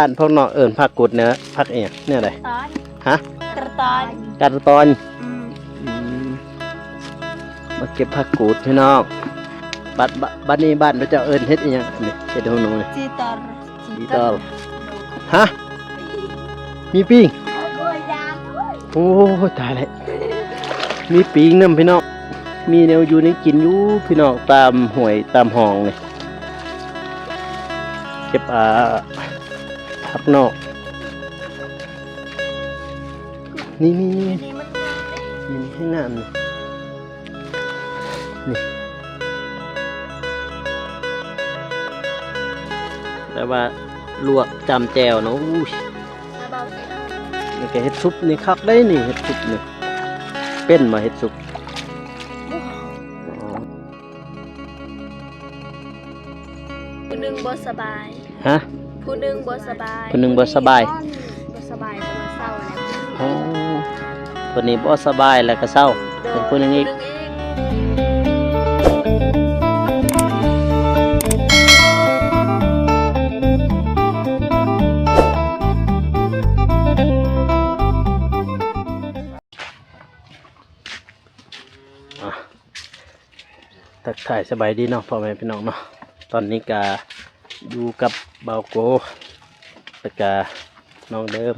ບ້ານພວກນ້ອງເອີ້ນຜັກກູດແນວ ຜັກອີ່ຫຍັງ ແນວໃດ? ຕອນ ຮະ? ກະຕອນ ກະຕອນ ອືມ ອືມ ມາເກັບຜັກກູດພີ່ນ້ອງ. ບັດ ບັດ ບັດນີ້ບ້ານພະເຈົ້າເອີ້ນເຮັດອີ່ຫຍັງນີ້? ເຮັດໃຫ້ນ້ອງນີ້ ຈີຕອນ ຈີຕອນ ຮະ? ມີປີ້ງ? ໂອ້ຍ ຕາຍແລ້ວ ມີປີ້ງນຳພີ່ນ້ອງ. ມີແນວຢູ່ແນວກິນຢູ່ພີ່ນ້ອງ ຕາມຫ້ວຍຕາມຮ່ອງນີ້. ເກັບ ອ່າ ຜັກນອກ ນີ້ ນີ້ ນີ້ ນີ້ ນີ້ ນີ້ ນີ້ ນີ້ ນີ້ ນີ້ ນີ້ ນີ້ ແຕ່ວ່າລວກຈ້ຳແຈ່ວເນາະ. ອູ້ຍ ແລ້ວເບົາ ນີ້ກະເຮັດຊຸບນີ້ຄັກເດ້ນີ້ ເຮັດຊຸບນີ້ ເປັນບໍ່ເຮັດຊຸບ? ຜູ້ໜຶ່ງບໍ່ສະບາຍ ຮະ? ຜູ້ໜຶ່ງບໍ່ສະບາຍ ຜູ້ໜຶ່ງບໍ່ສະບາຍ ບໍ່ສະບາຍແຕ່ວ່າເຊົາແລ້ວ. ອໍ ຜູ້ນີ້ບໍ່ສະບາຍແລ້ວກະເຊົາ ໂດຍ ເປັນຜູ້ໜຶ່ງອີກ ຜູ້ໜຶ່ງອີກ. ອ່ະ ທັກທາຍສະບາຍດີເນາະ ພໍ່ແມ່ພີ່ນ້ອງເນາະ. ຕອນນີ້ກະຢູ່ກັບບ່າວໂກ ແລ້ວກະນ້ອງເດີມ.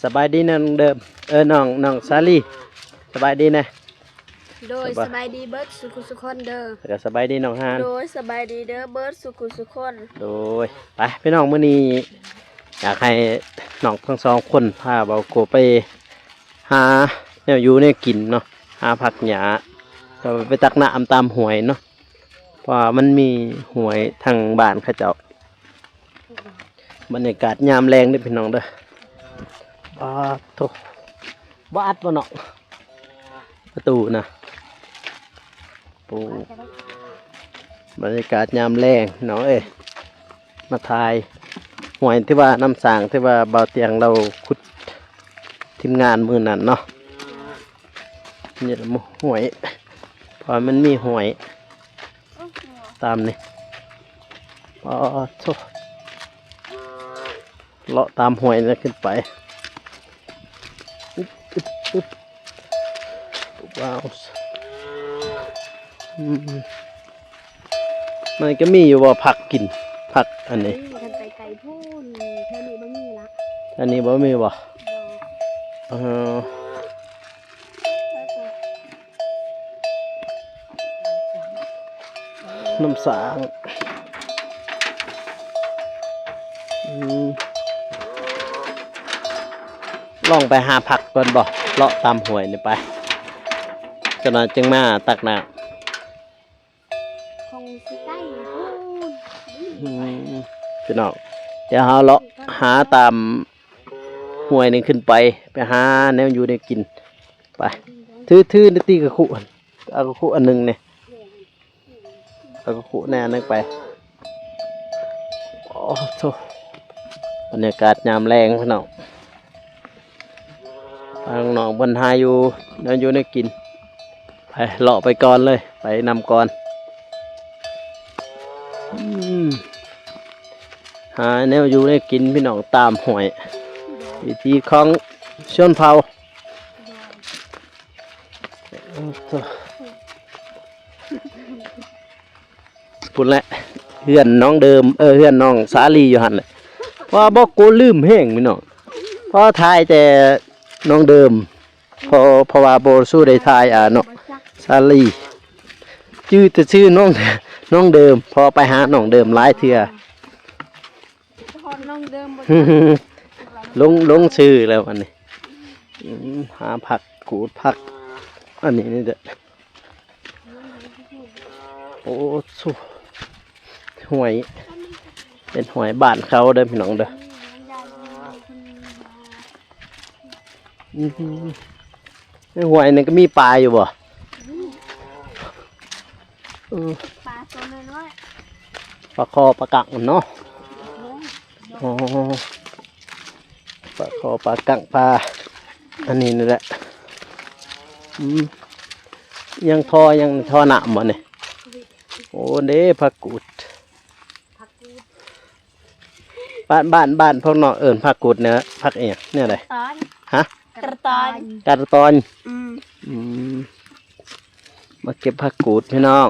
ສະບາຍດີນ້ອງເດີມ ເອີ ນ້ອງ ນ້ອງສາລີ ສະບາຍດີແນ່. ໂດຍ ສະບາຍ ສະບາຍດີເບິດສູ່ຜູ້ສູ່ຄົນເດີ ແລ້ວກະສະບາຍດີນ້ອງຮານ. ໂດຍ ສະບາຍດີເດີເບິດສູ່ຜູ້ສູ່ຄົນ. ໂດຍ ໄປພີ່ນ້ອງ ມື້ນີ້ຢາກໃຫ້ນ້ອງທັງສອງຄົນພາບ່າວໂກໄປ ຫາແນວຢູ່ແນວກິນເນາະ ຫາຜັກຫຍ້າ ແລ້ວໄປຕັກນ້ຳຕາມຫ້ວຍເນາະ ເພາະວ່າມັນມີຫ້ວຍທາງບ້ານເຂົາເຈົ້າ. ບັນຍາກາດຍາມແລງເດີພີ່ນ້ອງເດີ. ປາໂທ້ ບໍ່ອັດບໍ່ເນາະ ປະຕູນະ. ປູ ບັນຍາກາດຍາມແລງເນາະເອີຍ ມາຖ່າຍຫ້ວຍທີ່ວ່ານ້ຳສ້າງທີ່ວ່າບ່າວຕຽງລາວຂຸດທີມງານມື້ນັ້ນເນາະ. ນີ້ລະຫ້ວຍ ເພາະມັນມີຫ້ວຍຕາມນີ້. ປາໂທ້ ເລາະຕາມຫ້ວຍນີ້ຂຶ້ນໄປ. ອຶບ ອຶບ ອຶບ ວ້າວ ອືມ ມັນກະມີຢູ່ບໍ່ ຜັກກິນ ຜັກອັນນີ້? ມີ ຄັນໄປໄກພຸ້ນ ແຖວນີ້ບໍ່ມີລະ. ແຖວນີ້ບໍ່ມີບໍ່? ບໍ່ ເອີ. ນ້ຳສ້າງ ອືມ ລອງໄປຫາຜັກກ່ອນບໍ່ ເລາະຕາມຫ້ວຍນີ້ໄປ ຈັກໜ່ອຍຈຶ່ງມາຕັກນ້ຳ ຄົງຊິໄກພຸ້ນ. ອືມ ພີ່ນ້ອງ ດຽວເຮົາເລາະຫາຕາມຫ້ວຍນີ້ຂຶ້ນໄປ ໄປຫາແນວຢູ່ແນວກິນ. ໄປ ຖື ຖືໜ້າຕີກະຄຸ ເອົາກະຄຸອັນໜຶ່ງນີ້ ເອົາກະຄຸແນ່ອັນໜຶ່ງໄປ. ໂອ້ໂທ້ ບັນຍາກາດຍາມແລງພີ່ນ້ອງ ທາງນ້ອງເພິ່ນຫາຢູ່ແນວຢູ່ແນວກິນ. ໄປ ເລາະໄປກ່ອນເລີຍ ໄປນຳກ່ອນ. ອືມ ຫາແນວຢູ່ແນວກິນພີ່ນ້ອງ ຕາມຫ້ວຍ ວິຖີຂອງຊົນເຜົ່າ. ພຸ້ນແຫຼະ ເຮືອນນ້ອງເດີມ ເອີ ເຮືອນນ້ອງສາລີຢູ່ຫັ້ນແຫຼະ. ວ່າບໍ່ ໂກລືມແຮງພີ່ນ້ອງ ເພາະຖ່າຍແຕ່ນ້ອງເດີມ ເພາະ ເພາະວ່າບໍ່ສູ້ໄດ້ຖ່າຍ ອ່າ ນ້ອງສາລີ ຈື່ແຕ່ຊື່ນ້ອງ ນ້ອງເດີມ ເພາະໄປຫານ້ອງເດີມຫຼາຍເທື່ອ. ຮອດນ້ອງເດີມບໍ່ ລົງ ລົງຊື່ແລ້ວອັນນີ້. ອືມ ຫາຜັກກູດ ຜັກອັນນີ້ນີ້ເດີ. ໂອ້ ຊູ ຫ້ວຍ ເປັນຫ້ວຍບ້ານເຂົາເດີພີ່ນ້ອງເດີ. ອືມ ໃນຫ້ວຍນີ້ກະມີປາຢູ່ບໍ່? ເອີ ປາໂຕນ້ອຍໆ ປາຄໍ່ປາກັງເນາະ. ອໍ ປາຄໍ່ປາກັງ ປາອັນນີ້ນີ້ແຫຼະ. ອືມ ຍັງທໍ່ ຍັງທໍ່ນ້ຳບໍ່ນີ້? ໂອ້ ເດ້ ຜັກກູດ ຜັກກູດ. ບ້ານ ບ້ານ ບ້ານພວກນ້ອງເອີ້ນຜັກກູດແນວ ຜັກອີ່ຫຍັງ ແນວໃດ? ຕອນ ຮະ? ກະຕອນ ກະຕອນ ອືມ ອືມ ມາເກັບຜັກກູດພີ່ນ້ອງ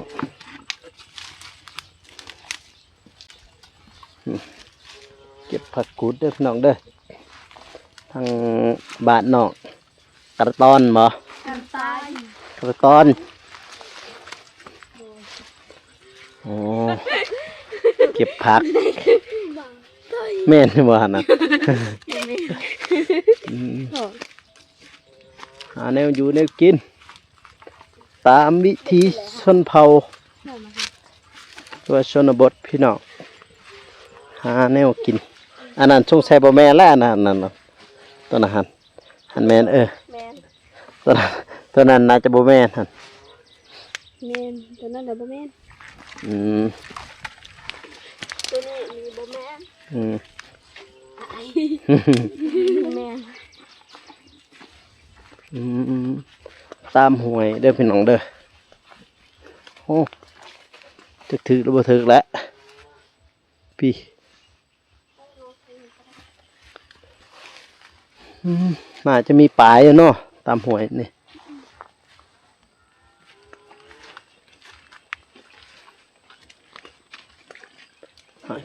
ເກັບຜັກກູດເດີພີ່ນ້ອງເດີ ທາງບ້ານນ້ອງ ກະຕອນບໍ? ກະຕອນ ກະຕອນ ໂອ້ ເກັບຜັກ ແມ່ນບໍ່ຫັ້ນນະ? ອືມ ຫາແນວຢູ່ແນວກິນ ຕາມວິຖີຊົນເຜົ່າ ຫຼືວ່າຊົນນະບົດພີ່ນ້ອງ ຫາແນວກິນ ອັນນັ້ນສົງໄສບໍ່ແມ່ນແລ້ວ ອັນນັ້ນ ອັນນັ້ນ ຕົວນັ້ນຫັ້ນ ຫັ້ນແມ່ນ ເອີ ແມ່ນ ຕົວນັ້ນ ຕົວນັ້ນໜ້າຈະບໍ່ແມ່ນຫັ້ນ ແມ່ນ ຕົວນັ້ນນະບໍ່ແມ່ນ ອືມ ຕົວນີ້ນີ້ບໍ່ແມ່ນ ອືມ ບໍ່ແມ່ນ ອືມ ຕາມຫ້ວຍເດີພີ່ນ້ອງເດີ ໂອ້ ຈັກຖືກຫຼືບໍ່ຖືກແຫຼະ ພີ້ ອືມ ໜ້າຈະມີປາຢູ່ເນາະ ຕາມຫ້ວຍນີ້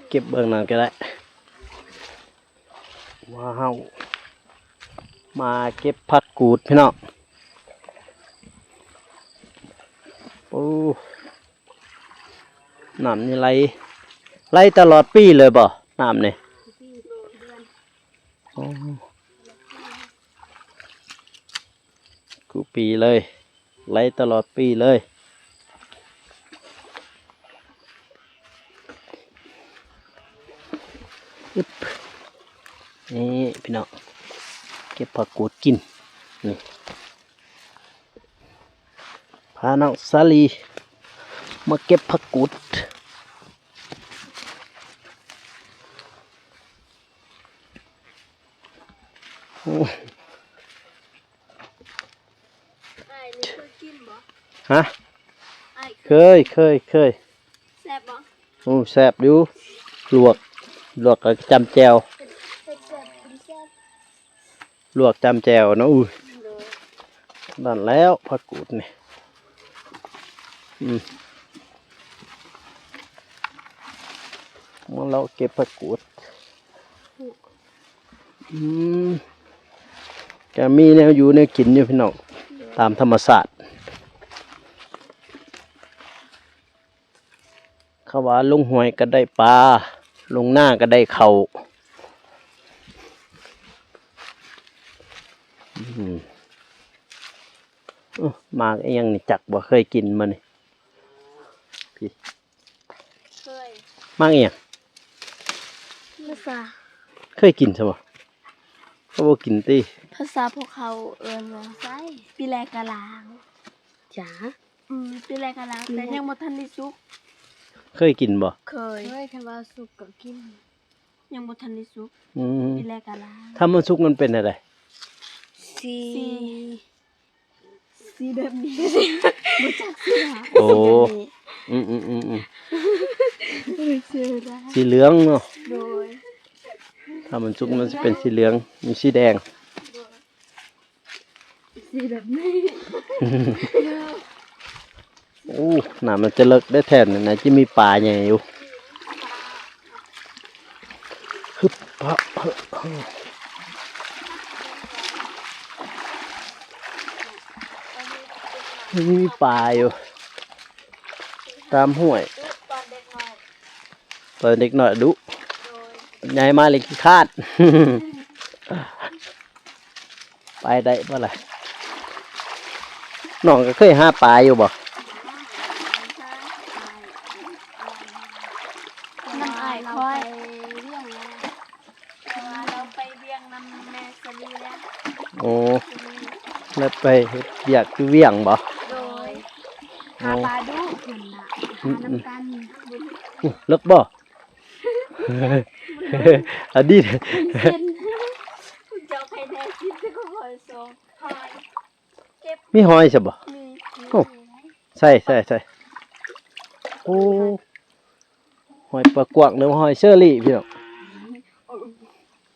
ເກັບເບິ່ງນັ້ນກໍໄດ້ ວ້າວ ມາເກັບຜັກກູດພີ່ນ້ອງ ໂອ້ ນ້ຳນີ້ໄຫຼ ໄຫຼຕະຫຼອດປີເລີຍບໍ່ ນ້ຳນີ້? ໂອ້ ຄູ່ປີເລີຍ ໄຫຼຕະຫຼອດປີເລີຍ ອຶບ ນີ້ພີ່ນ້ອງ ເກັບຜັກກູດກິນ ນີ້ ພານ້ອງສາລີມາເກັບຜັກກູດ ໂອ້ ອ້າຍນີ້ເຄີຍກິນບໍ່? ຮະ? ອ້າຍ ເຄີຍ ເຄີຍ ເຄີຍ ແຊບບໍ່? ໂອ້ ແຊບຢູ່ ລວກ ລວກກັບຈ້ຳແຈ່ວ ເຮັດ ເຮັດແຊບ ກິນແຊບ ລວກຈ້ຳແຈ່ວເນາະ ອຸ້ຍ ໂດຍ ນັ້ນແລ້ວ ຜັກກູດນີ້ ອືມ ມາເລາະເກັບຜັກກູດ ອືມ ກະມີແນວຢູ່ແນວກິນຢູ່ພີ່ນ້ອງ ຕາມທຳມະຊາດ ເຂົາວ່າລົງຫ້ວຍກໍໄດ້ປາ ລົງນາກໍໄດ້ເຂົ້າ ອືມ ໂອ້ ໝາກອີ່ຫຍັງນີ້ ຈັກບໍ່ ເຄີຍກິນບໍ່ນີ້? ພີ້ ເຄີຍ ໝາກອີ່ຫຍັງ? ພາສາ ເຄີຍກິນຊະບໍ່? ເຂົາບໍ່ກິນຕິ ພາສາພວກເຂົາເອີ້ນວ່າ ໃສ ປີແລກະລາງ ຈ້າ ອືມ ປີແລກະລາງ ແຕ່ຍັງບໍ່ທັນໄດ້ສຸກ ເຄີຍກິນບໍ່? ເຄີຍ ເຄີຍ ຄັນວ່າສຸກກໍກິນ ຍັງບໍ່ທັນໄດ້ສຸກ ອືມ ປີແລກະລາງ ຖ້າມັນສຸກມັນເປັນແນວໃດ? ສີ ສີ ສີແບບນີ້ ບໍ່ຈັກສີຫາ ໂອ້ ສີແບບນີ້ ອືມໆໆໆ ເອີ ເຊື່ອໄດ້ ສີເຫຼືອງເນາະ ໂດຍ ຖ້າມັນສຸກມັນຊິເປັນສີເຫຼືອງ ມີສີແດງ ໂດຍ ສີແບບນີ້ ໂອ້ ນ້ຳມັນຈະເລິກໄດ໋ແຖວນີ້ ໜ້າຈະມີປາໃຫຍ່ຢູ່ ຮຶບ ຮະ ຮະ ຮະ ມີປາຢູ່ ຕາມຫ້ວຍ ຕອນເດັກນ້ອຍ ຕອນເດັກນ້ອຍດຸ ໂດຍ ໃຫຍ່ມາແລ້ວຂີ້ຄ້ານ ໄປໄດ້ບໍ່ລະ? ນ້ອງກໍເຄີຍຫາປາຢູ່ບໍ່? ນຳອ້າຍຂ້ອຍ ເພາະວ່າລາວໄປວຽງນຳແມ່ສາລີແລ້ວ ໂອ້ ແລ້ວໄປເຮັດວຽກຢູ່ວຽງບໍ່? ໂດຍ ໂອ້ ຫາປາດຸ ເພິ່ນນະ ອືມໆ ຫານຳກັນ ໂອ້ ເລິກບໍ່? ອັນນີ້ ເຈົ້າໄຂ່ແດງກິນແຕ່ກໍຫອຍສອງ ຫອຍ ເກັບ ມີຫອຍຊະບໍ່? ມີ ໂອ້ ໃສ່ ໃສ່ ໃສ່ ໂອ້ ຫອຍປາກວາງ ຫຼືວ່າຫອຍເຊີຣີພີ່ນ້ອງ?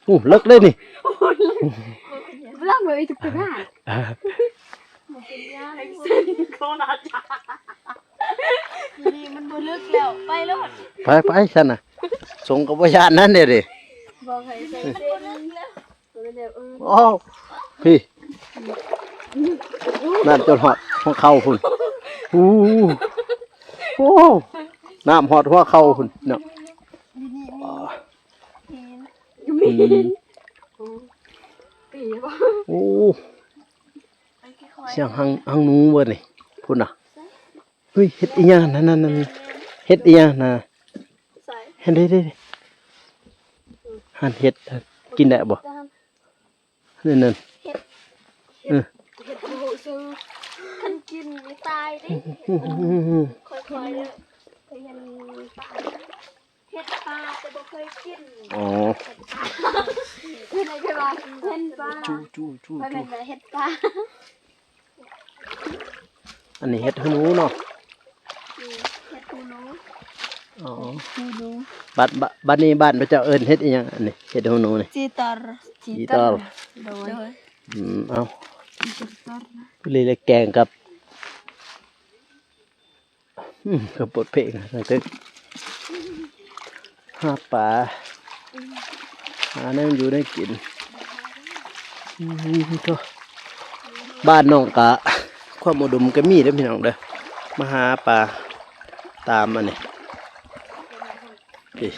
ໂອ້ ເລິກເລີຍນີ້ ເບິ່ງເບິ່ງອີກທຸກຄົນນະ ບໍ່ເປັນຫຍັງ ນີ້ມັນບໍ່ເລິກແລ້ວ ໄປໂລດ ໄປ ໄປຊັ້ນນະ ສົງກໍບໍ່ຢ້ານນັ້ນເດ້ ບໍ່ໃຫ້ໃສ່ເສັ້ນ ໂອ້ ພີ້ ນ້ຳຈົນຮອດຫົວເຂົ່າພຸ້ນ ໂອ້ ໂອ້ ນ້ຳຮອດຫົວເຂົ່າພຸ້ນເນາະ ອືມ ໂອ້ ສຽງຫາງ ຫາງໜູເບິດນີ້ ພຸ້ນນະ ເຮີ້ຍ ເຮັດອີ່ຫຍັງນັ້ນ ນັ້ນ ນັ້ນ ເຮັດອີ່ຫຍັງນະ ໃສ່ ຫັ້ນເດ້ ຫັ້ນເຮັດ ກິນໄດ້ບໍ່ ນັ້ນ ນັ້ນ ເຮັດ ເອີ ເຮັດບໍ່ຮູ້ຊື່ ຄັນກິນນີ້ຕາຍເດ້ ອືມ ຄ່ອຍໆເດີ ເຄີຍເຫັນປາ ເຫັດປ່າແຕ່ບໍ່ເຄີຍກິນ ອໍ ເພິ່ນເອີ້ນວ່າເຫັດປ່າ ຈູ ຈູ ຈູ ຈູ ເພິ່ນວ່າເຫັດປ່າ ອັນນີ້ເຫັດຫູໜູເນາະ ອືມ ເຫັດຫູໜູ ອໍ ຫູໜູ ບັດ ບັດ ບັດນີ້ບ້ານພະເຈົ້າເອີ້ນເຫັດອີ່ຫຍັງ ອັນນີ້ເຫັດຫູໜູນີ້ ຈີຕອນ ຈີຕອນ ໂດຍ ອືມ ເອົາ ຈີຕອນ ຜູ້ເລກແກງກັບ ອືມ ກໍບົດເພງນະ ຕັ້ງແຕ່ຫາປາ ຫາແນວຢູ່ແນວກິນ ອືມ ໂທ້ ບ້ານນ້ອງກະ ຄວາມອຸດົມກໍມີເດີ້ພີ່ນ້ອງເດີ້ ມາຫາປາຕາມອັນນີ້ ນີ້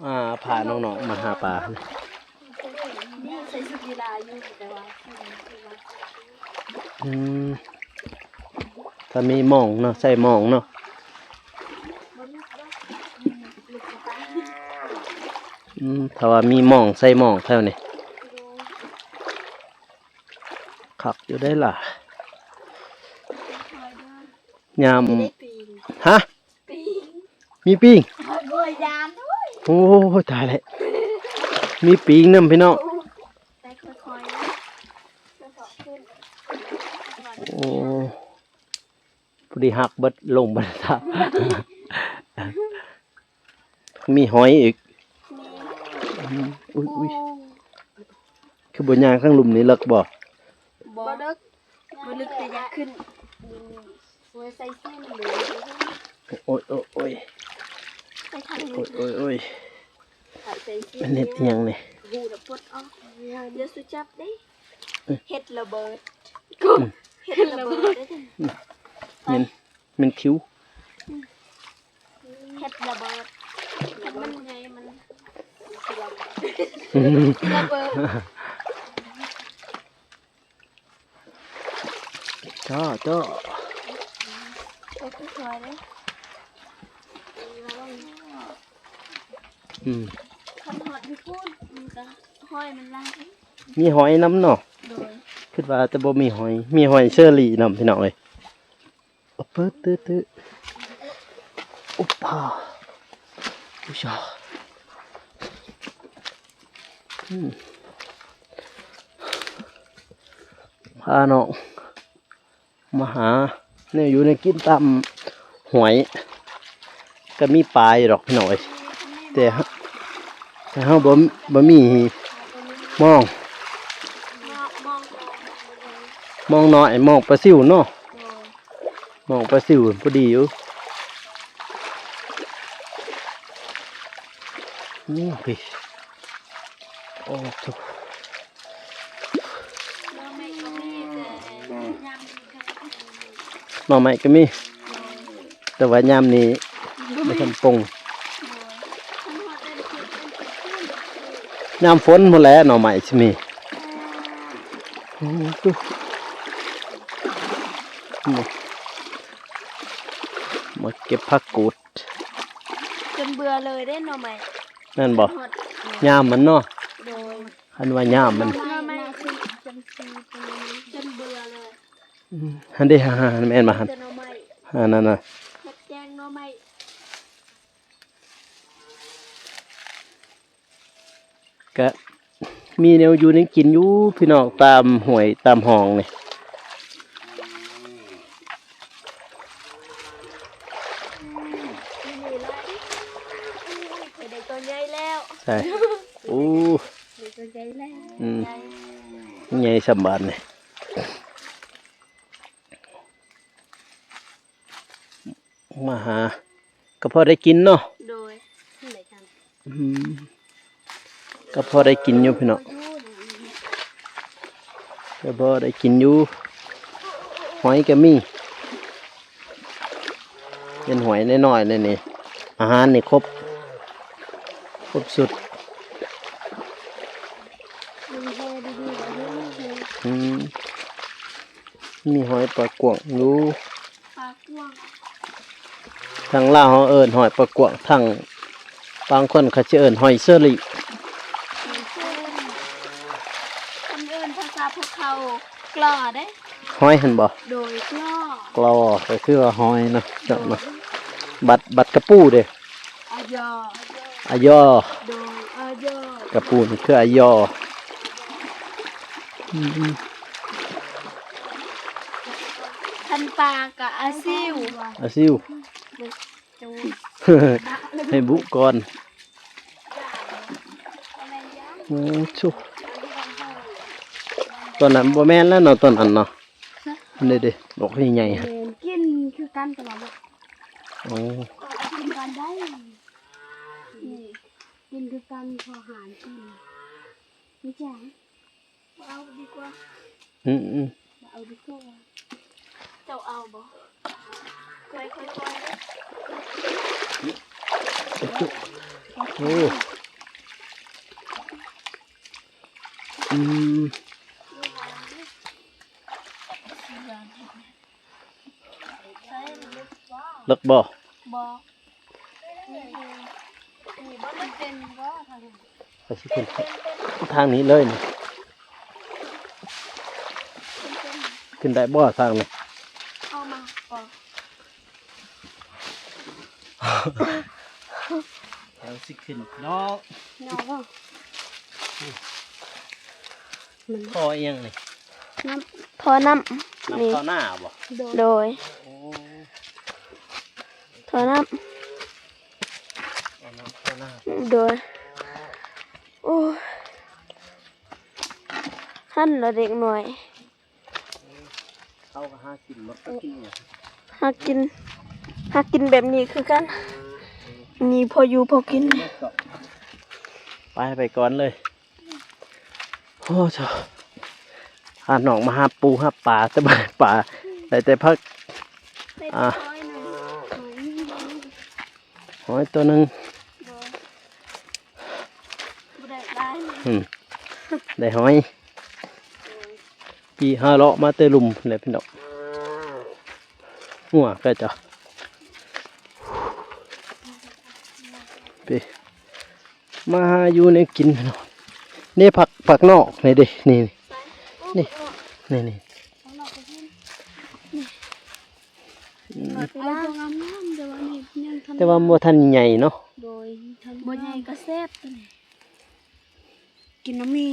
ອ່າ ພານ້ອງໆມາຫາປາ ນີ້ໃສ່ຊຸດກິລາຢູ່ ແຕ່ວ່າ ອືມ ຖ້າມີໝ່ອງເນາະ ໃສ່ໝ່ອງເນາະ ອືມ ຖ້າວ່າມີໝ່ອງ ໃສ່ໝ່ອງແຖວນີ້ ຄັກຢູ່ໄດ໋ລະ ຍາມ ຮະ? ປີງ ມີປີງ ໂອ້ຍ ໂອ້ຍ ຕາຍແລ້ວ ມີປີງນຳພີ່ນ້ອງ ໂອ້ ພໍດີຫັກເບິດ ລົງບັນດາ ມີຫອຍອີກ ອຸ້ຍ ອຸ້ຍ ຄືບໍ່ຍ່າງທາງລຸ່ມນີ້ເລິກບໍ່? ບໍ່ເລິກ ບໍ່ເລິກແຕ່ຢາກຂຶ້ນ ໂອ້ຍ ໃສ່ເສື້ອມັນເລີຍ ໂອ້ຍ ໂອ້ຍ ໂອ້ຍ ໃສ່ທາງນີ້ ໂອ້ຍ ໂອ້ຍ ໃສ່ເສື້ອ ມັນເຮັດອີ່ຫຍັງນີ້? ຫູນະປົດອອກ ຢ່າສູ່ຈັບເດ້ ເຮັດລະເບີດ ເຮັດລະເບີດເດ້ ແມ່ນ ແມ່ນທິວ ເຮັດລະເບີດ ຄັນມັນໃຫຍ່ມັນຊິລະເບີດ ຊິລະເບີດ ຈ້ອ ຈ້ອ ໂອ້ ຄືສວຍເດ້ ອືມ ຄັນຮອດຢູ່ພຸ້ນ ມັນກະຫອຍມັນຫຼາຍ ມີຫອຍນຳເນາະ ໂດຍ ຄິດວ່າແຕ່ບໍ່ມີຫອຍ ມີຫອຍເຊີຣີນຳ ພີ່ນ້ອງເອີຍ. ອະປະຕຶຕຶ ອຸບພາ ອຸຊາ ອືມ ພານ້ອງມາຫາແນວຢູ່ແນວກິນຕາມຫ້ວຍ ກໍມີປາຢູ່ດອກພີ່ນ້ອງເອີຍ ແຕ່ ແຕ່ເຮົາບໍ່ ບໍ່ມີມອງ ມອງນ້ອຍ ມອງປາຊິວເນາະ ມອງປາຊິວພໍດີຢູ່ ໂອ້ຍ ໂອ້ໂທ້ ໜໍ່ໄມ້ກໍມີ ແຕ່ຍາມນີ້ກໍ ໜໍ່ໄມ້ກໍມີ ແຕ່ວ່າຍາມນີ້ບໍ່ທັນປົ່ງ ຍາມຝົນພຸ້ນແຫຼະໜໍ່ໄມ້ຊິມີ ໂອ້ໂທ້ ມາເກັບຜັກກູດ ຈົນເບື່ອເລີຍເດ້ໜໍ່ໄມ້ ແມ່ນບໍ່? ຮອດ ຍາມມັນເນາະ ໂດຍ ຄັນວ່າຍາມມັນ ໜໍ່ໄມ້ ຈົນເບື່ອເລີຍ ອືມ ຫັ້ນເດ້ ຫັ້ນ ຫັ້ນ ແມ່ນບໍ່ຫັ້ນ? ແຕ່ໜໍ່ໄມ້ ຫັ້ນ ນັ້ນນະ ເຮັດແກງໜໍ່ໄມ້ ກະມີແນວຢູ່ແນວກິນຢູ່ພີ່ນ້ອງ ຕາມຫ້ວຍຕາມຮ່ອງນີ້ ໄດ້ຕົວໃຫຍ່ແລ້ວ ໃສ່ ໂອ້ ໂດຍ ຕົວໃຫຍ່ແລ້ວ ອືມ ໃຫຍ່ ໃຫຍ່ສ່ຳບາດນີ້ ມາຫາ ກໍພໍໄດ້ກິນເນາະ ໂດຍ ອືມ ກໍພໍໄດ້ກິນຢູ່ພີ່ນ້ອງ ກໍພໍໄດ້ກິນຢູ່ ຫອຍກໍມີ ເປັນຫອຍນ້ອຍໆ ແນວນີ້ ອາຫານນີ້ຄົບ ຄົບຊຸດ ອືມ ມີຫອຍປາກວ້າງຢູ່ ປາກວ້າງ ທາງລາວເຮົາເອີ້ນຫອຍປາກວ້າງ ທາງບາງຄົນເຂົາຈະເອີ້ນຫອຍເຊີຣີ ຫອຍເຊີຣີ ເພິ່ນເອີ້ນພາສາພວກເຂົາ ກລໍເດ້ ຫອຍຫັ້ນບໍ່? ໂດຍ ກລໍ ກລໍ ກໍຄືວ່າຫອຍເນາະ ເຈົ້າເນາະ ໂດຍ ບັດ ບັດກະປູເດ້? ອາຍໍ ອາຍໍ ໂດຍ ອາຍໍ ກະປູນີ້ຄືອາຍໍ ອືມ ຄັນປາກະອາຊິວ ອາຊິວ ໃຫ້ບຸກ່ອນ ໂອ້ ຊຸ ຕອນນັ້ນບໍ່ແມ່ນແລ້ວເນາະ ຕອນນັ້ນເນາະ ນີ້ເດ້ ດອກໃຫຍ່ໆ ແມ່ນ ກິນຄືກັນຕະຫຼອດ ໂອ້ ກິນກັນໄດ້ ນີ້ ກິນຄືກັນ ພໍຫານກິນ ມີຫຍັງ ບໍ່ເອົາດີກວ່າ ອືມໆ ບໍ່ເອົາດີກວ່າ ເຈົ້າເອົາບໍ່? ຄ່ອຍໆ ຄ່ອຍໆ ໂອ້ ອືມ ເລິກບໍ່? ບໍ່ ນີ້ ນີ້ບໍ່ ມັນເປັນບໍ່ທາງນີ້? ຂ້ອຍຊິຂຶ້ນທາງນີ້ເລີຍນີ້ ຂຶ້ນໄດ້ບໍ່ທາງນີ້? ເອົາມາ ເຮົາຊິຂຶ້ນເນາະ ເນາະ ມັນທໍ່ອີ່ຫຍັງນີ້? ນ້ຳ ທໍ່ນ້ຳ ນ້ຳ ນີ້ ທໍ່ໜ້າບໍ່? ໂດຍ ໂດຍ ໂອ້ ທໍ່ນ້ຳ ທໍ່ນ້ຳ ທໍ່ໜ້າ ໂດຍ ໂອ້ຍ ຫັ້ນລະເດັກນ້ອຍ ເຮົາກໍຫາກິນເນາະ ກິນຫຍັງ? ຫາກິນ ຫາກິນແບບນີ້ຄືກັນ ມີພໍຢູ່ພໍກິນ ໄປ ໄປກ່ອນເລີຍ ໂອ້ ເຈົ້າ ພານ້ອງມາຫາປູຫາປາ ແຕ່ບໍ່ໄດ້ປາ ໄດ້ແຕ່ຜັກ ໄດ້ແຕ່ ອ່າ ຫອຍໜຶ່ງ ຫອຍ ຫອຍໂຕໜຶ່ງ ບໍ່ ບໍ່ໄດ້ຫຼາຍ ອືມ ໄດ້ຫອຍ ໂດຍ ປີຫາເລາະມາແຕ່ລຸ່ມພຸ້ນແຫຼະພີ່ນ້ອງ ຫົວກໍເຈົ້າ ປີ ມາຫາຢູ່ແນວກິນພີ່ນ້ອງ ນີ້ຜັກ ຜັກນອກນີ້ເດ້ ນີ້ ນີ້ ນີ້ ນີ້ ນີ້ ອືມ ເອົາຕົວງາມໆ ແຕ່ວ່ານີ້ຍັງທັນ ແຕ່ວ່າບໍ່ທັນໃຫຍ່ເນາະ ໂດຍ ບໍ່ໃຫຍ່ກໍແຊບຕົວນີ້ ກິນນ້ຳໝີ່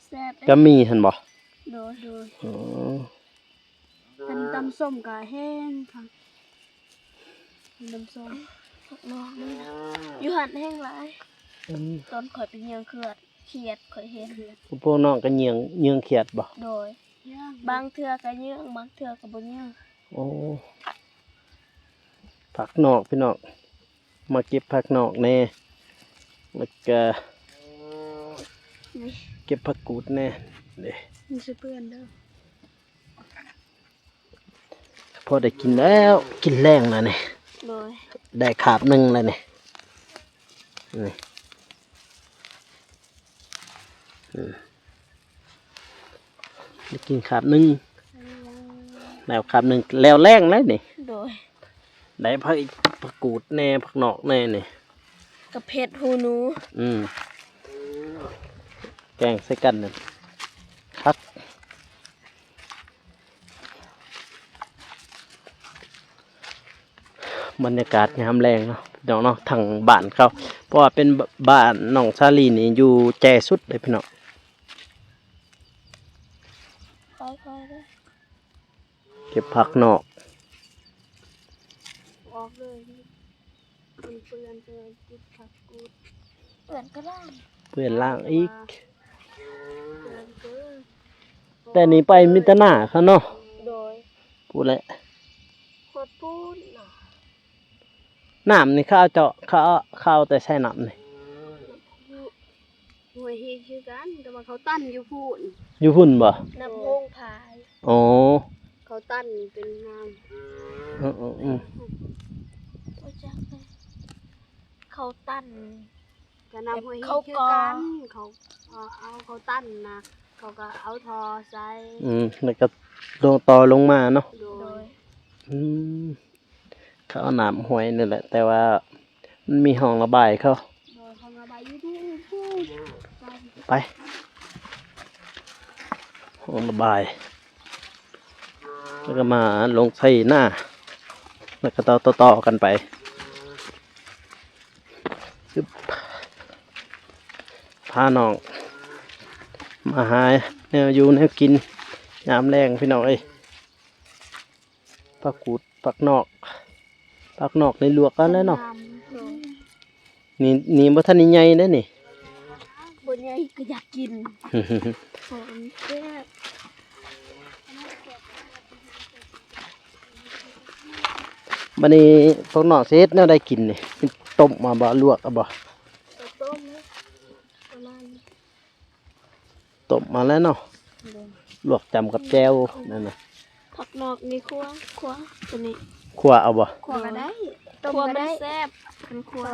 ແຊບເດ້ ກະໝີ່ຫັ້ນບໍ່? ໂດຍ ໂດຍ ອໍ ຄັນຕຳສົ້ມກະແຮງຄັກ ຕຳສົ້ມ ພວກນ້ອງນີ້ນະ ຢູ່ຫັ້ນແຮງຫຼາຍ ອືມ ຕອນຂ້ອຍໄປເຫຍື່ອຂຽດ ຂຽດ ຂ້ອຍເຫັນ ພວກນ້ອງກໍເຫຍື່ອ ເຫຍື່ອຂຽດບໍ່? ໂດຍ ບາງເທື່ອກໍເຫຍື່ອ ບາງເທື່ອກໍບໍ່ເຫຍື່ອ ໂອ້ ຜັກນອກພີ່ນ້ອງ ມາເກັບຜັກນອກແດ່ ແລ້ວກະ ນີ້ ເກັບຜັກກູດແດ່ ເດ້ ມັນຊິເປື້ອນເດີ ພໍໄດ້ກິນແລ້ວ ກິນແລງແລ້ວນີ້ ໂດຍ ໄດ້ຄາບໜຶ່ງແລ້ວນີ້ ນີ້ ອືມ ໄດ້ກິນຄາບໜຶ່ງ ແລ້ວຄາບໜຶ່ງ ແລ້ວແລງແລ້ວນີ້ ໂດຍ ໄດ້ຜັກ ຜັກກູດແດ່ ຜັກນອກແດ່ນີ້ ກະເຜັດຫູໜູ ອືມ ແກງໃສ່ກັນນັ້ນ ຄັກ ບັນຍາກາດຍາມແລງເນາະ ພີ່ນ້ອງເນາະ ທາງບ້ານເຂົາ ເພາະວ່າເປັນ ບ- ບ້ານນ້ອງສາລີນີ້ຢູ່ແຈສຸດເດ້ພີ່ນ້ອງ ຄ່ອຍໆເດີ ເກັບຜັກນອກ ອອກເລີຍ ມັນເປື້ອນ ເປື້ອນ ຕິດຜັກກູດ ເປື້ອນກະດ້າງ ເພື່ອລ້າງອີກ. ແຕ່ນີ້ໄປມີແຕ່ໜ້າເຂົາເນາະ. ໂດຍ. ພຸ້ນແຫຼະ. ຮອດພຸ້ນ. ນ້ຳນີ້ເຂົາເຈາະ ເຂົາ ເຂົາເອົາແຕ່ໃສນ້ຳນີ້? ຫ້ວຍຮີກຄືກັນ ແຕ່ວ່າເຂົາຕັນຢູ່ພຸ້ນ. ຢູ່ພຸ້ນບໍ່? ນ້ຳໂຮງພາຍ. ອໍ ເຂົາຕັນເປັນນ້ຳ. ເອີໆໆ ບໍ່ຈັກເລີຍ. ເຂົາຕັນ ກໍນ້ຳຫ້ວຍຮີກຄືກັນ ເຂົາກໍເອົາ ເຂົາຕັນນະ ເຂົາກໍເອົາທໍ່ໃສ່. ອືມ ແລ້ວກໍຕໍ່ລົງມາເນາະ. ໂດຍ. ອືມ ເຂົາເອົານ້ຳຫ້ວຍນີ້ແຫຼະ ແຕ່ວ່າມັນມີຮ່ອງລະບາຍເຂົາ. ໂດຍ ຮ່ອງລະບາຍຢູ່ພຸ້ນ. ໄປ ຮ່ອງລະບາຍ ແລ້ວກໍມາລົງໃສ່ນາ ແລ້ວກໍຕໍ່ ຕໍ່ໆກັນໄປ. ຊຶບ ພານ້ອງມາຫາແນວຢູ່ແນວກິນຍາມແລງ ພີ່ນ້ອງເອີຍ. ຜັກກູດ ຜັກນອກ ຜັກນອກນີ້ລວກເອົາແລ້ວເນາະ. ນີ້ ນີ້ບໍ່ທັນໄດ້ໃຫຍ່ເດ້ນີ້. ບໍ່ໃຫຍ່ກໍຢາກກິນ ຫອມແຊບ. ບັດນີ້ພວກນ້ອງຊິເຮັດແນວໃດກິນນີ້? ຕົ້ມເອົາບໍ່? ລວກເອົາບໍ່? ຕົ້ມເນາະ ປະມານ ຕົ້ມມາແລ້ວເນາະ. ໂດຍ. ລວກຈ້ຳກັບແຈ່ວນັ້ນນະ. ຜັກນອກນີ້ຂົ້ວ ຂົ້ວ ຕົວນີ້ ຂົ້ວເອົາບໍ່? ຂົ້ວກໍໄດ້ ຕົ້ມກໍໄດ້ ແຊບ ຄັນຂົ້ວ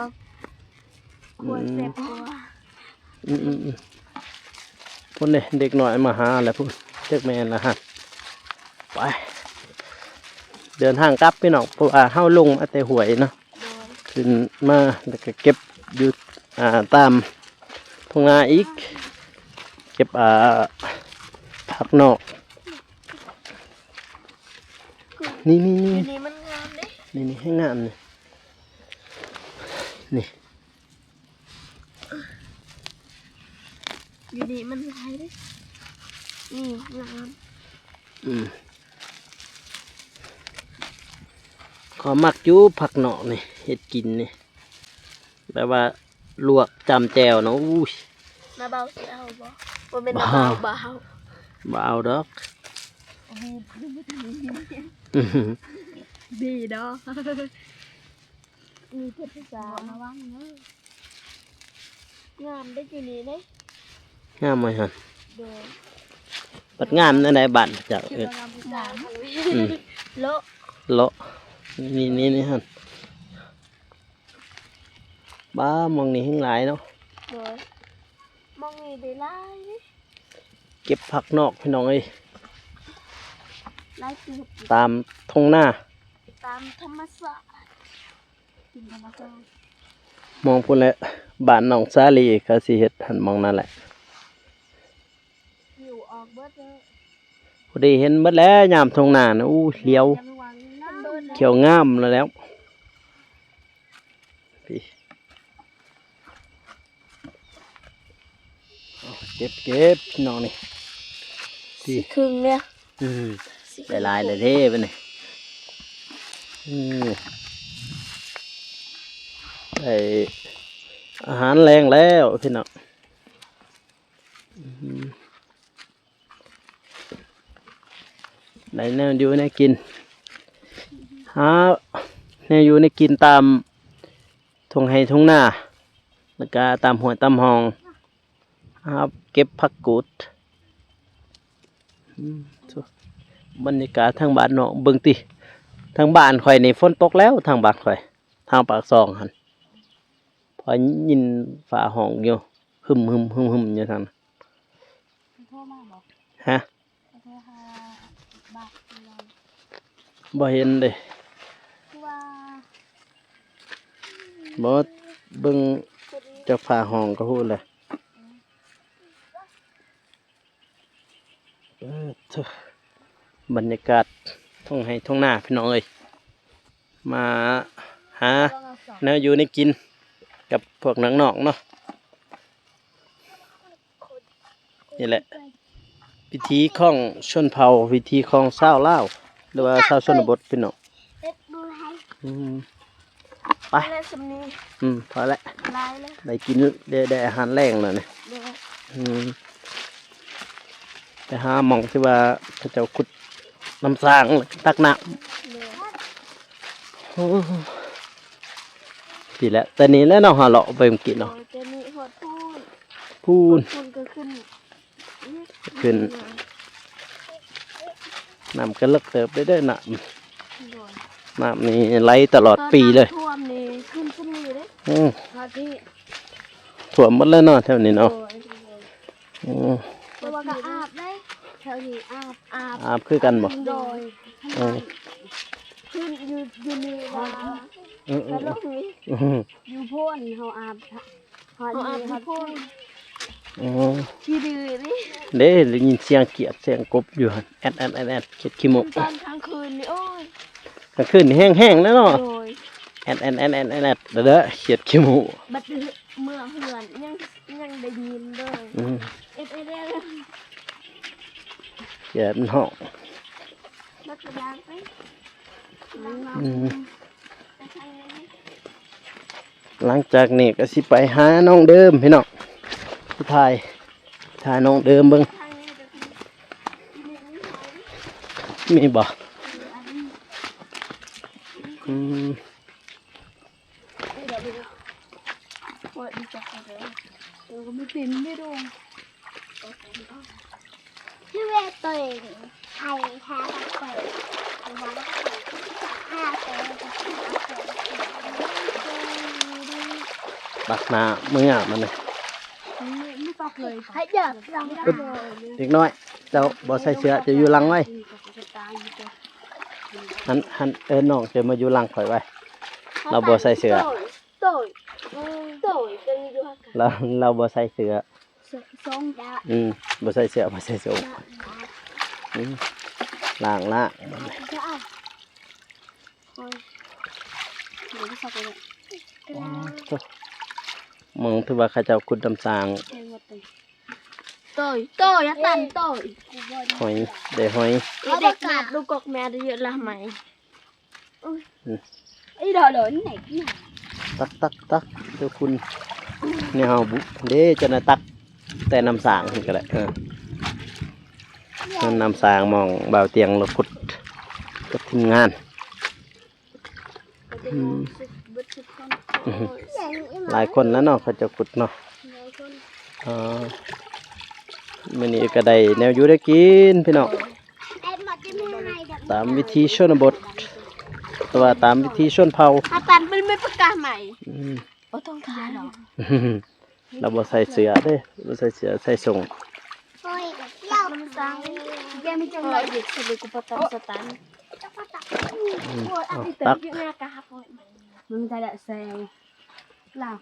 ຂົ້ວແຊບກວ່າ. ອືມໆໆ ພຸ້ນເດ້ ເດັກນ້ອຍມາຫາແລ້ວພຸ້ນ ຈັກແມ່ນລະຫັ້ນ. ໄປ ເດີນທາງກັບ ພີ່ນ້ອງ ເພາະວ່າເຮົາລົງມາແຕ່ຫ້ວຍເນາະ. ໂດຍ. ຂຶ້ນມາແລ້ວກໍເກັບຢູ່ ອ່າ ຕາມທົ່ງນາອີກ ເກັບ ອ່າ ຜັກນອກ. ນີ້ໆໆ ນີ້ມັນງາມເດ້ ນີ້ໆ ແຮງງາມນີ້ ນີ້. ຢູ່ນີ້ມັນຫຼາຍເດ້ ນີ້ງາມ. ອືມ ຂ້ອຍມັກຢູ່ຜັກນອກນີ້ ເຮັດກິນນີ້ ແບບວ່າລວກຈ້ຳແຈ່ວນະ. ອຸ້ຍ ນ້າບ່າວຊິເອົາບໍ່? ບໍ່ແມ່ນນ້າບ່າວ ບ່າວ ບໍ່ເອົາດອກ. ດີດອກ. ມີເພິ່ນສາ ລະວັງເດີ. ງາມເດ້ຢູ່ນີ້ເດ້ ງາມໄວຫັ້ນ. ໂດຍ. ບັດງາມແນວໃດບ້ານເຈົ້າເອີ້ນ? ງາມ. ອືມ ເລາະ ເລາະ ນີ້ໆໆ ຫັ້ນ. ບ້າ ໝ່ອງນີ້ແຮງຫຼາຍເນາະ. ໂດຍ. ໝ່ອງນີ້ໄດ້ຫຼາຍເດ້ ເກັບຜັກນອກ ພີ່ນ້ອງເອີຍ ຫຼາຍເຕີບ ຕາມທົ່ງນາ ຕາມທຳມະຊາດ ກິນທຳມະຊາດ. ມອງພຸ້ນແຫຼະ ບ້ານນ້ອງສາລີ ເຂົາຊິເຮັດຫັ້ນ ໝ່ອງນັ້ນແຫຼະ. ຫິວອອກເບິດເດີ ພໍດີເຫັນເບິດແລ້ວ ຍາມທົ່ງນານະ. ໂອ້ ຫຼຽວ ຂຽວງາມແລ້ວ. ພີ້ ເອົາ ເກັບ ເກັບ ພີ່ນ້ອງນີ້ ພີ້ ຊິເຄິ່ງແລ້ວ. ອືມ ຊິເຄິ່ງ ໄດ້ຫຼາຍແລ້ວເດ້ບັດນີ້. ອືມ ໄດ້ອາຫານແລງແລ້ວ ພີ່ນ້ອງ. ອືມ ໄດ້ແນວຢູ່ແນວກິນ ຫາແນວຢູ່ແນວກິນຕາມທົ່ງໄຮ່ທົ່ງນາ ແລ້ວກະຕາມຫ້ວຍຕາມຮ່ອງ ຫາເກັບຜັກກູດ. ອືມ ບັນຍາກາດທາງບ້ານນອກ ເບິ່ງຕິ ທາງບ້ານຂ້ອຍນີ້ຝົນຕົກແລ້ວ ທາງບ້ານຂ້ອຍ ທາງປາກຊ່ອງຫັ້ນ ພໍຍິນຟ້າຮ້ອງຢູ່ ຮຶມໆໆໆ ຢູ່ທາງນັ້ນ. ໂທມາບໍ່? ຮະ? ໂທຫາບ້ານ ບໍ່ເຫັນເດ້ ຄືວ່າ ບໍ່ ເບິ່ງຈາກຟ້າຮ້ອງກໍຮູ້ແຫຼະ. ເອີ ເທີ ບັນຍາກາດທົ່ງໄຮ່ທົ່ງນາ ພີ່ນ້ອງເອີຍ. ມາຫາແນວຢູ່ແນວກິນກັບພວກນ້ອງໆເນາະ. ນີ້ແຫຼະ ວິຖີຂອງຊົນເຜົ່າ ວິຖີຂອງຊາວລາວ ຫຼືວ່າຊາວຊົນນະບົດ ພີ່ນ້ອງ. ອືມ. ໄປ ພໍແລ້ວສ່ຳນີ້ ອືມ ພໍແລ້ວ ຫຼາຍແລ້ວ ໄດ້ກິນ ໄດ້ ໄດ້ອາຫານແລງແລ້ວນີ້ ໂດຍ ອືມ ໄປຫາໝ່ອງທີ່ວ່າເຂົາເຈົ້າຂຸດນ້ຳສ້າງ ຕັກນ້ຳ ໂດຍ ໂອ້ ນີ້ແຫຼະ ແຕ່ນີ້ແຫຼະເນາະ ເຮົາເລາະໄປເມື່ອກີ້ເນາະ ໂດຍ ແຕ່ນີ້ຮອດພຸ້ນ ພຸ້ນ ພຸ້ນກໍຂຶ້ນ ຂຶ້ນ ນ້ຳກໍເລິກເຕີບເດ້ ເດີ ນ້ຳ ໂດຍ ນ້ຳນີ້ໄຫຼຕະຫຼອດປີເລີຍ ຕອນນ້ຳຖ້ວມນີ້ຂຶ້ນສ່ຳນີ້ເດ້ ອືມ ຮອດພີ້ ຖ້ວມໝົດແລ້ວເນາະ ແຖວນີ້ເນາະ ໂດຍ ອືມ ແຕ່ວ່າກໍອາບເດ້ ແຖວນີ້ອາບ ອາບ ອາບຄືກັນບໍ່ ໂດຍ ອືມ ຂຶ້ນຢູ່ ຢູ່ນີ້ວ່າ ເອີໆ ກະລົງນີ້ ອືມ ຢູ່ພຸ້ນເຮົາອາບ ຮອດນີ້ ເຮົາອາບຢູ່ພຸ້ນ ອືມ ຂີ້ດື້ນີ້ ເດ້ ໄດ້ຍິນສຽງຂຽດ ສຽງກົບຢູ່ຫັ້ນ ແອດໆໆໆ ຂຽດຂີ້ໝູກ ຕອນກາງຄືນນີ້ ໂອ້ຍ ກາງຄືນນີ້ແຮງໆແລ້ວເນາະ ໂດຍ ແອດໆໆໆ ເດີ ຂຽດຂີ້ໝູກ ບັດເມື່ອເຮືອນຍັງ ຍັງໄດ້ຍິນເດີ ອືມ ແອດໆໆ ຂຽດມັນຮ້ອງ ບັດໄປ ອືມ ໄປທາງນີ້ ຫຼັງຈາກນີ້ກໍຊິໄປຫານ້ອງເດີມພີ່ນ້ອງ ໄປຖ່າຍ ຖ່າຍນ້ອງເດີມເບິ່ງ ມີບໍ່? ອືມ ຕັກນ້ຳເມືອມັນນະ ເດັກນ້ອຍ ເຈົ້າບໍ່ໃສ່ເສື້ອ ເຈົ້າຢູ່ຫຼັງໄວ້ ຫັ້ນ ຫັ້ນ ເອີ້ນນ້ອງເຈົ້າມາຢູ່ຫຼັງຂ້ອຍໄວ້ ລາວບໍ່ໃສ່ເສື້ອ ລາວ ລາວບໍ່ໃສ່ເສື້ອ ອືມ ບໍ່ໃສ່ເສື້ອ ບໍ່ໃສ່ໂສ້ງ ອືມ ລ້າງ ລ້າງ ໂອ້ ໂຕ ໝ່ອງທີ່ວ່າເຂົາເຈົ້າຂຸດນ້ຳສ້າງ ໂຕຍ ໂຕຍ ຢ່າຕັນ ໂຕຍ ຫອຍ ໄດ້ຫອຍ ເດັກໆ ມາດູກອກແມ່ເຍອະລະໄໝ ອືມ ຕັກ ຕັກ ຕັກ ເຈົ້າຄຸນ ແນວເຮົາບຸ ເດ້ ເຈົ້ານາຍຕັກ ແຕ່ນ້ຳສ້າງນີ້ກໍໄດ້ ເອີ ນັ້ນນ້ຳສ້າງ ໝ່ອງບ່າວຕຽງລາວຂຸດກັບທີມງານ ອືມ ຫຼາຍຄົນແລ້ວເນາະ ເຂົາເຈົ້າຂຸດເນາະ ຫຼາຍຄົນ ເອີ ມື້ນີ້ກໍໄດ້ແນວຢູ່ໄດ້ກິນພີ່ນ້ອງ ຕາມວິຖີຊົນນະບົດ ແຕ່ວ່າຕາມວິຖີຊົນເຜົ່າ ອາຕານເປັນໄມ້ປາກກາໃໝ່ ອືມ ບໍ່ຕ້ອງທາດອກ ລາວບໍ່ໃສ່ເສື້ອເດ້ ບໍ່ໃສ່ເສື້ອ ໃສ່ໂສ້ງ ໂອ້ຍ ນ້ຳສັງ ແກມີຈັງຫວະ ເດັກສະເລັກກູປະຕັນສະຕັນ ອືມ ເອົາ ຕັກ ມັນຈະໄດ້ແຊວ ລາວ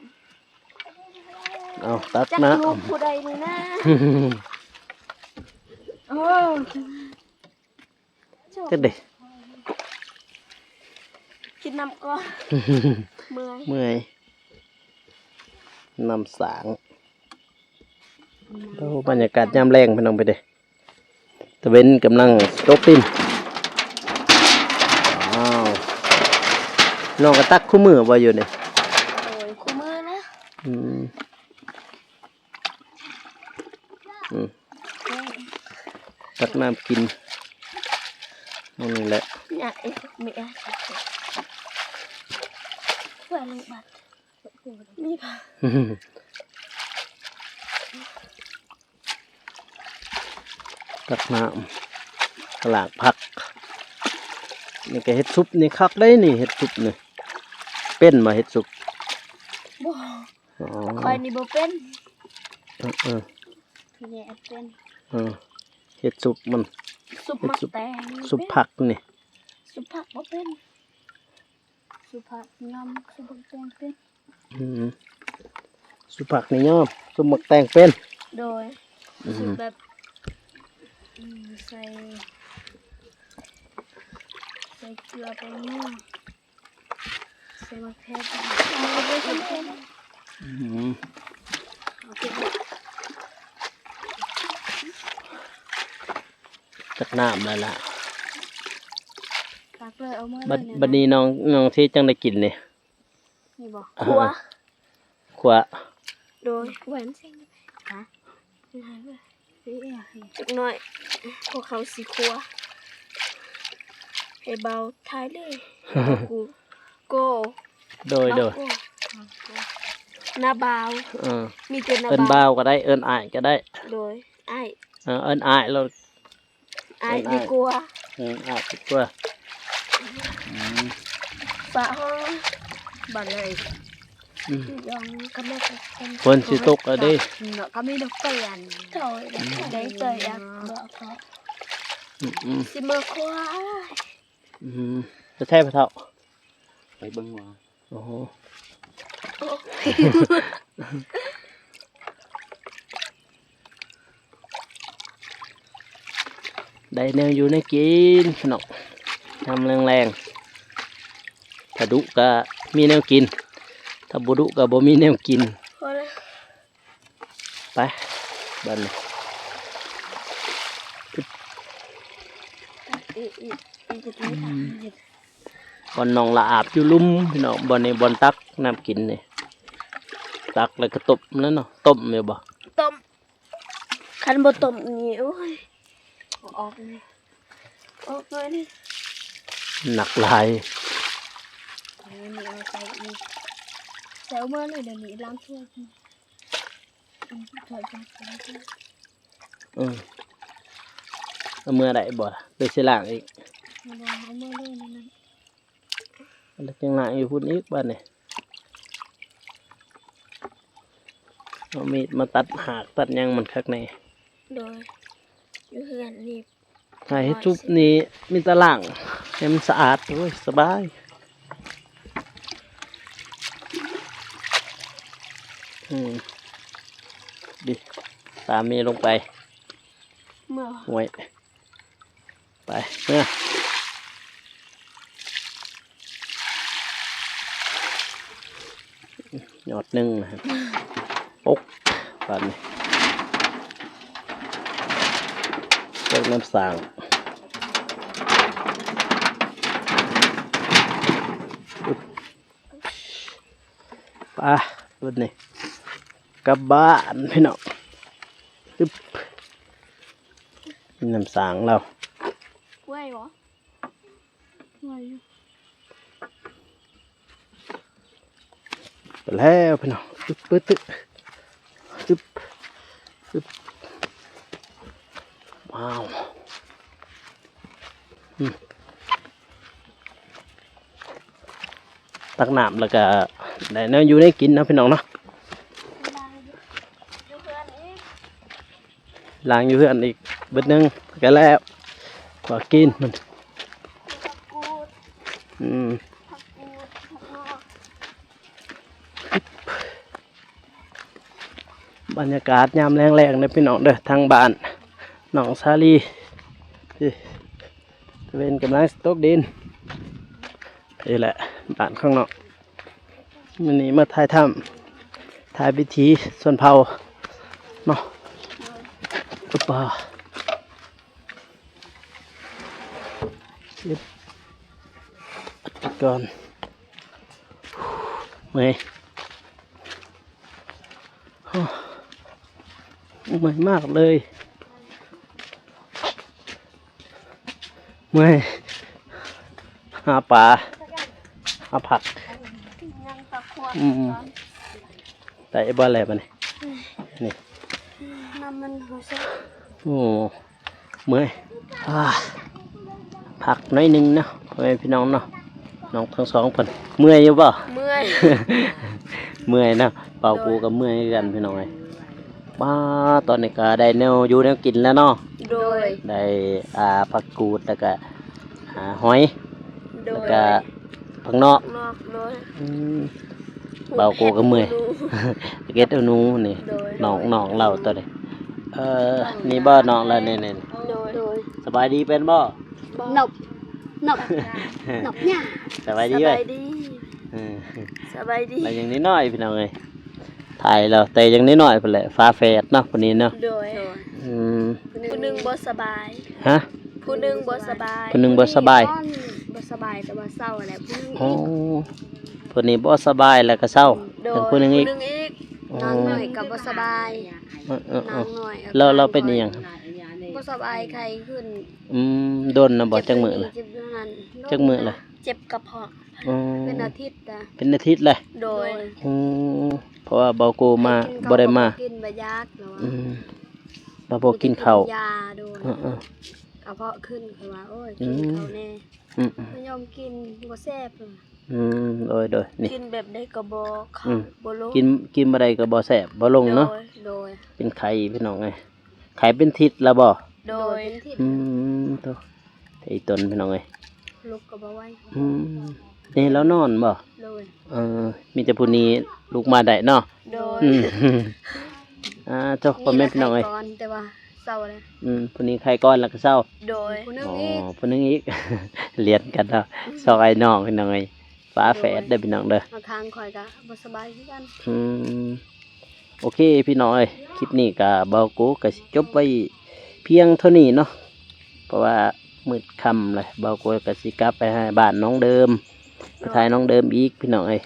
ເອົາ ຕັກ ຈັກ ນະ ລູກຜູ້ໃດນີ້ນະ ໂອ້ ຈັກເດ້ ກິນນ້ຳກ່ອນ ເມື່ອຍ ເມື່ອຍ ນ້ຳສ້າງ ໂອ້ ບັນຍາກາດຍາມແລງພີ່ນ້ອງ ໄປເດ້ ຕາເວັນກຳລັງຕົກດິນ ວ້າວ ນ້ອງກໍຕັກຄູ່ມື້ບໍ່ຢູ່ນີ້ ໂດຍ ຄູ່ມື້ນະ ອືມ ອືມ ຕັກນ້ຳກິນ ນັ້ນແຫຼະ ຍາກເອ ມີອາ ເພື່ອເລີຍບັດ ມີ ຕັກນ້ຳ ລ້າງຜັກ ນີ້ກໍເຮັດຊຸບນີ້ຄັກເດ້ນີ້ ເຮັດຊຸບນີ້ ເປັນບໍ່ເຮັດຊຸບ? ບໍ່ ອໍ ຂ້ອຍນີ້ບໍ່ເປັນ ເອີ ເອີ ພີ່ແນເປັນ ເອີ ເຮັດຊຸບມັນ ຊຸບໝາກແຕງ ເຮັດຊຸບ ຊຸບຜັກນີ້ ຊຸບຜັກບໍ່ເປັນ ຊຸບຜັກຍອມ ຊຸບໝາກແຕງເປັນ ອືມ ຊຸບຜັກນີ້ຍອມ ຊຸບໝາກແຕງເປັນ ໂດຍ ອືມ ຊຸບແບບ ອືມ ໃສ່ ໃສ່ເກືອແປ້ງນົວ ໃສ່ໝາກແທນ ອືມ ຕັກນ້ຳແລ້ວລະ ຕັກເລີຍ ເອົາມາເລີຍ ບັດນີ້ນ້ອງ ນ້ອງຊິຈັ່ງໄດ້ກິນນີ້? ນີ້ບໍ່? ເອີ ຂົ້ວ ຂົ້ວ ໂດຍ ແຫວນ ຮະ ຈັກໜ້ອຍ ພວກເຮົາຊິຂົ້ວໃຫ້ບ່າວຖ່າຍເລີຍ ກູ ໂກ ໂດຍ ໂດຍ ນ້າບ່າວ ເອີ ມີແຕ່ນ້າບ່າວ ເອີ້ນບ່າວກໍໄດ້ ເອີ້ນອ້າຍກໍໄດ້ ໂດຍ ອ້າຍ ເອີ ເອີ້ນອ້າຍໂລດ ອ້າຍດີກວ່າ ເອີ ອ້າຍດີກວ່າ ອືມ ປະ ບັດເລີຍ ອືມ ຝົນຊິຕົກແລ້ວເດ້ ເນາະ ກໍມີດອກໄກ່ອັນ ໄດ້ເຕີຍ ອືມ ອືມ ຊິມາຄວ້າ ອືມ ແທ້ໆ ພໍ່ເຖົ້າ ໄປເບິ່ງວ່າ ໂອ້ໂຫ ໄດ້ແນວຢູ່ແນວກິນພີ່ນ້ອງ ຍາມແລງໆ ຖ້າດຸກໍມີແນວກິນ ຖ້າບໍ່ດຸກໍບໍ່ມີແນວກິນ ພໍແລ້ວ ໄປ ບາດນີ້ ອືມ ບ່ອນໜອງລະອາບຢູ່ລຸ່ມພີ່ນ້ອງ ບ່ອນນີ້ບ່ອນຕັກນ້ຳກິນນີ້ ຕັກແລ້ວກໍຕົ້ມນັ້ນເນາະ ຕົ້ມແມ່ນບໍ່? ຕົ້ມ ຄັນບໍ່ຕົ້ມນີ້ ໂອ້ຍ ບໍ່ອອກນີ້ ອອກໜ້ອຍນີ້ ໜັກຫຼາຍ ເອົານີ້ເອົາໃສ່ອີກ ໃສ່ເອົາເມືອເລີຍ ດຽວນີ້ລ້າງຖ້ວຍ ອືມ ເອົາເມືອໄດ້ບໍ່ລະ ຫຼືຊິລ້າງອີກ? ບໍ່ ເອົາເມືອເລີຍນັ້ນ ແລ້ວຈັ່ງລ້າງຢູ່ພຸ້ນອີກບາດນີ້ ເອົາມີດມາຕັດຫາກຕັດຫຍັງມັນຄັກແນ່ ໂດຍ ຢູ່ເຮືອນນີ້ ຖ້າເຮັດຊຸບນີ້ມີແຕ່ລ້າງໃຫ້ມັນສະອາດ ໂອ້ຍ ສະບາຍ ອືມ ດິ ຕາມນີ້ລົງໄປ ເມືອ ໂອ້ຍ ໄປ ເມືອ ຍອດໜຶ່ງນະ ປົກ ບາດນີ້ ເບິ່ງນ້ຳສ້າງ ໄປ ບາດນີ້ ກັບບ້ານພີ່ນ້ອງ ອຶບ ນ້ຳສ້າງລາວ ເມື່ອຍບໍ່? ໄປແລ້ວພີ່ນ້ອງ ອຶບ ປຶດ ອຶບ ອຶບ ອຶບ ວ້າວ ອືມ ຕັກນ້ຳແລ້ວກະໄດ້ແນວຢູ່ແນວກິນເນາະພີ່ນ້ອງເນາະ. ລ້າງຢູ່ເຮືອນອີກເບິດໜຶ່ງ ກໍແລ້ວ ກໍກິນມັນ ອືມ ບັນຍາກາດຍາມແລງໆ ເດີພີ່ນ້ອງເດີ ທາງບ້ານໜອງສາລີ ນີ້ ຕາເວັນກຳລັງຊິຕົກດິນ ນີ້ແຫຼະ ບ້ານຂ້າງນອກ. ມື້ນີ້ມາຖ່າຍທຳ ຖ່າຍວິຖີຊົນເຜົ່າເນາະ ໂດຍ ອຸປາ ເກັບ ອັດໄປກ່ອນ ເມື່ອຍ ເມື່ອຍມາກເລີຍ. ເມື່ອຍ ຫາປາ ຫາຜັກ ຍັງປາຂວດ ອືມ ໄດ້ບໍ່ແລ້ວບັດນີ້ ນີ້ ນ້ຳມັນຫົວໃສ ໂອ້ ເມື່ອຍ ອາ ພັກໜ້ອຍໜຶ່ງເນາະ ພໍ່ແມ່ພີ່ນ້ອງເນາະ ນ້ອງທັງສອງເພິ່ນ ເມື່ອຍຢູ່ບໍ່? ເມື່ອຍ ເມື່ອຍເນາະ ເປົ່າກູກໍເມື່ອຍຄືກັນພີ່ນ້ອງເອີຍ. ປາ ຕອນນີ້ກໍໄດ້ແນວຢູ່ແນວກິນແລ້ວເນາະ ໂດຍ ໄດ້ ອ່າ ຜັກກູດ ແລ້ວກະ ອ່າ ຫອຍ ໂດຍ ແລ້ວກະຜັກນອກ ນອກ ໂດຍ ອືມ ເບົາໂກກໍເມື່ອຍ ເກັດເອົາໜູນີ້ ໂດຍ ນ້ອງ ນ້ອງລາວໂຕນີ້ ເອີ ນີ້ບໍ່ນ້ອງລາວນີ້ ນີ້ ໂດຍ ໂດຍ ສະບາຍດີເປັນບໍ່? ນົບ ນົບ ນົບຫຍ້າ ສະບາຍດີ ສະບາຍດີ ເອີ ສະບາຍດີ ແລ້ວຍັງນ້ອຍໆ ພີ່ນ້ອງເອີຍ ຖ່າຍແລ້ວແຕ່ຍັງນ້ອຍໆ ພຸ້ນແຫຼະ ຝາແຝດເນາະ ຜູ້ນີ້ເນາະ ໂດຍ ອືມ ຜູ້ໜຶ່ງບໍ່ສະບາຍ ຮະ ຜູ້ໜຶ່ງບໍ່ສະບາຍ ຜູ້ໜຶ່ງບໍ່ສະບາຍ ບໍ່ສະບາຍແຕ່ວ່າເຊົາແຫຼະ ຜູ້ໜຶ່ງ ໂອ້ ຜູ້ນີ້ບໍ່ສະບາຍແລ້ວກໍເຊົາ. ໂດຍ ເປັນຜູ້ໜຶ່ງອີກ ຜູ້ໜຶ່ງອີກ. ອໍ ນາງນ້ອຍກໍບໍ່ສະບາຍ. ເອີໆໆ ນາງນ້ອຍ ແລ້ວລາວເປັນອີ່ຫຍັງ? ບໍ່ສະບາຍ ໄຂ້ຂຶ້ນ. ອືມ ດົນນະບໍ່? ເຈັບ ຈັກມື້ລະ? ເຈັບຢູ່ຫັ້ນ. ຈັກມື້ລະ? ເຈັບກະເພາະ. ອໍ ເປັນອາທິດລະ. ເປັນອາທິດລະ? ໂດຍ. ອືມ ເພາະວ່າເບົາໂກມາ ບໍ່ໄດ້ມາ. ກິນບໍ່ຢາກແລ້ວ. ອືມ ບໍ່ ບໍ່ກິນເຂົ້າ. ກິນຢາ. ໂດຍ. ເອີໆ ກະເພາະຂຶ້ນ. ຂ້ອຍວ່າ ໂອ້ຍ ອືມ ກິນເຂົ້າແດ່. ອືມໆ ບໍ່ຍອມກິນ ບໍ່ແຊບ. ອືມ ໂດຍໆ ນີ້ ກິນແບບໃດກໍບໍ່ເຂົ້າ ອືມ ບໍ່ລົງ. ກິນ ກິນບໍ່ໄດ້ກໍບໍ່ແຊບ ບໍ່ລົງເນາະ. ໂດຍ ໂດຍ. ເປັນໄຂ້ພີ່ນ້ອງເອີຍ. ໄຂ້ເປັນທິດລະບໍ່? ໂດຍ ເປັນທິດ. ອືມ ໂຕ ໄອ້ຕົນພີ່ນ້ອງເອີຍ ລຸກກໍບໍ່ໄຫວ. ອືມ ນີ້ລາວນອນບໍ່? ໂດຍ. ເອີ ມີແຕ່ຜູ້ນີ້ລຸກມາໄດ້ເນາະ. ໂດຍ. ອືມ ອ່າ ໂຕ ພໍ່ແມ່ພີ່ນ້ອງເອີຍ ແຕ່ວ່າເຊົາແລ້ວ. ອືມ ຜູ້ນີ້ໄຂ້ກ່ອນແລ້ວກໍເຊົາ. ໂດຍ. ຜູ້ໜຶ່ງອີກ. ອໍ ຜູ້ໜຶ່ງອີກ ລຽນກັນເນາະ ສອງອ້າຍນ້ອງພີ່ນ້ອງເອີຍ. ຝາແຝດເດີພີ່ນ້ອງເດີ. ໂດຍ. ບາງຄັ້ງຂ້ອຍກໍບໍ່ສະບາຍຄືກັນ. ອືມ ໂອເຄພີ່ນ້ອງເອີຍ ຄລິບນີ້ກໍເບົາໂກກໍຊິຈົບໄວ້ພຽງເທົ່ານີ້ເນາະ ເພາະວ່າມືດຄ່ຳແລ້ວ ເບົາໂກກໍຊິກັບໄປຫາບ້ານນ້ອງເດີມ ໄປຖ່າຍນ້ອງເດີມອີກພີ່ນ້ອງເອີຍ.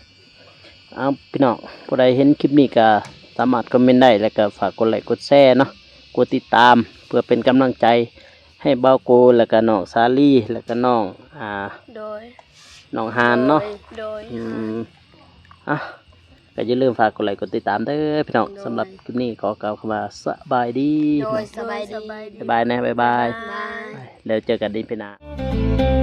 ເອົາ ພີ່ນ້ອງ ຜູ້ໃດເຫັນຄລິບນີ້ກໍສາມາດຄອມເມັນໄດ້ ແລ້ວກໍຝາກກົດໄລກົດແຊເນາະ ກົດຕິດຕາມ ເພື່ອເປັນກຳລັງໃຈໃຫ້ເບົາໂກ ແລ້ວກໍນ້ອງສາລີ ແລ້ວກໍນ້ອງ ອ່າ ໂດຍ ນ້ອງຫານເນາະ. ໂດຍ ໂດຍ. ອືມ ອ່ະ ກໍຢ່າລືມຝາກກົດໄລກົດຕິດຕາມເດີພີ່ນ້ອງ. ໂດຍ. ສຳລັບຄລິບນີ້ຂໍກ່າວຄຳວ່າສະບາຍດີ. ໂດຍ ສະບາຍດີ. ສະບາຍດີ. ບາຍບາຍແນ່ ບາຍບາຍ. ບາຍບາຍ. ແລ້ວເຈີກັນອີພີໜ້າ.